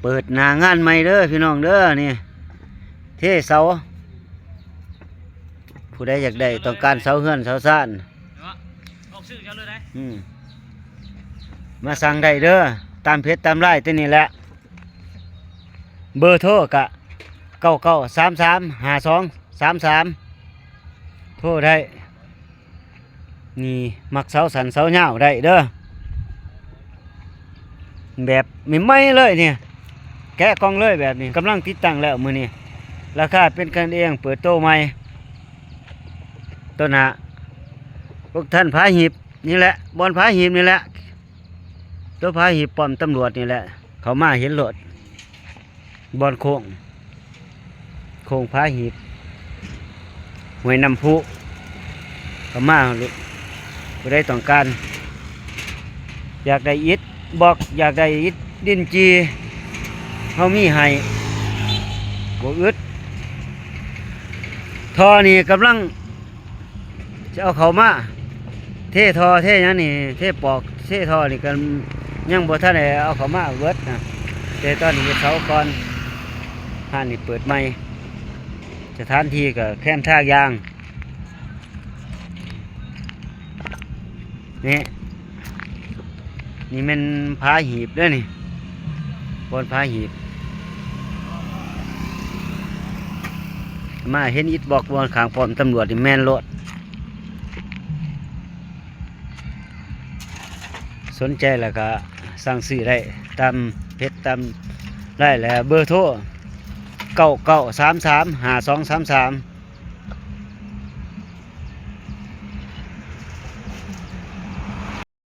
ເປີດໜ້າງານໃໝ່ເດີພີ່ນ້ອງເດີ ນີ້ ເທເສົາ ຜູ້ໃດຢາກໄດ້ ຕ້ອງການເສົາເຮືອນເສົາຊານ ເນາະ ອອກຊື່ເຈົ້າເລີຍໄດ໋ ອືມ ມາສັ່ງໄດ້ເດີ ຕາມເພຈຕາມລາຍຕົວນີ້ແຫຼະ ເບີໂທກະ ເກົ້າເກົ້າສາມສາມຫ້າສອງສາມສາມ ໂທໄດ້. ນີ້ ມັກເສົາສັ້ນເສົາຍາວໄດ້ເດີ ແບບໃໝ່ໆເລີຍນີ້ ແກະກ່ອງເລີຍແບບນີ້ ກຳລັງຕິດຕັ້ງແລ້ວມື້ນີ້ ລາຄາເປັນກັນເອງ ເປີດໂຕໃໝ່ ໂຕໜ້າ ພວກທ່ານຜາຫີບນີ້ແຫຼະ ບ່ອນຜາຫີບນີ້ແຫຼະ ໂຕຜາຫີບປ້ອມຕຳຫຼວດນີ້ແຫຼະ ເຂົ້າມາເຫັນໂລດ ບ່ອນໂຄ້ງ ໂຄ້ງຜາຫີບ ຫ້ວຍນ້ຳພຸ ເຂົ້າມາໂລດ ຜູ້ໃດຕ້ອງການ ຢາກໄດ້ອິດບລັອກ ຢາກໄດ້ອິດດິນຈີ່ ເຮົາມີໃຫ້ ບໍ່ອຶດ ທໍ່ນີ້ກຳລັງ ຈະເອົາເຂົ້າມາ ເທທໍ່ເທຫຍັງນີ້ ເທປອກເທທໍ່ນີ້ກໍຍັງບໍ່ທັນໄດ້ເອົາເຂົ້າມາເບິດນະ ແຕ່ຕອນນີ້ເຮັດເສົາກ່ອນ ຮ້ານນີ້ເປີດໃໝ່ ສະຖານທີ່ກໍແຄມທາງຢ່າງ ນີ້ ນີ້ແມ່ນຜາຫີບເດີນີ້ ບ່ອນຜາຫີບ ມາເຫັນອິດບລັອກບ່ອນຂ້າງປ້ອມຕຳຫຼວດນີ້ແມ່ນໂລດ ສົນໃຈແລ້ວກະສັ່ງຊື້ໄດ້ຕາມເພຈຕາມລາຍ ແລະ ເບີໂທ ເກົ້າເກົ້າສາມສາມຫ້າສອງສາມສາມ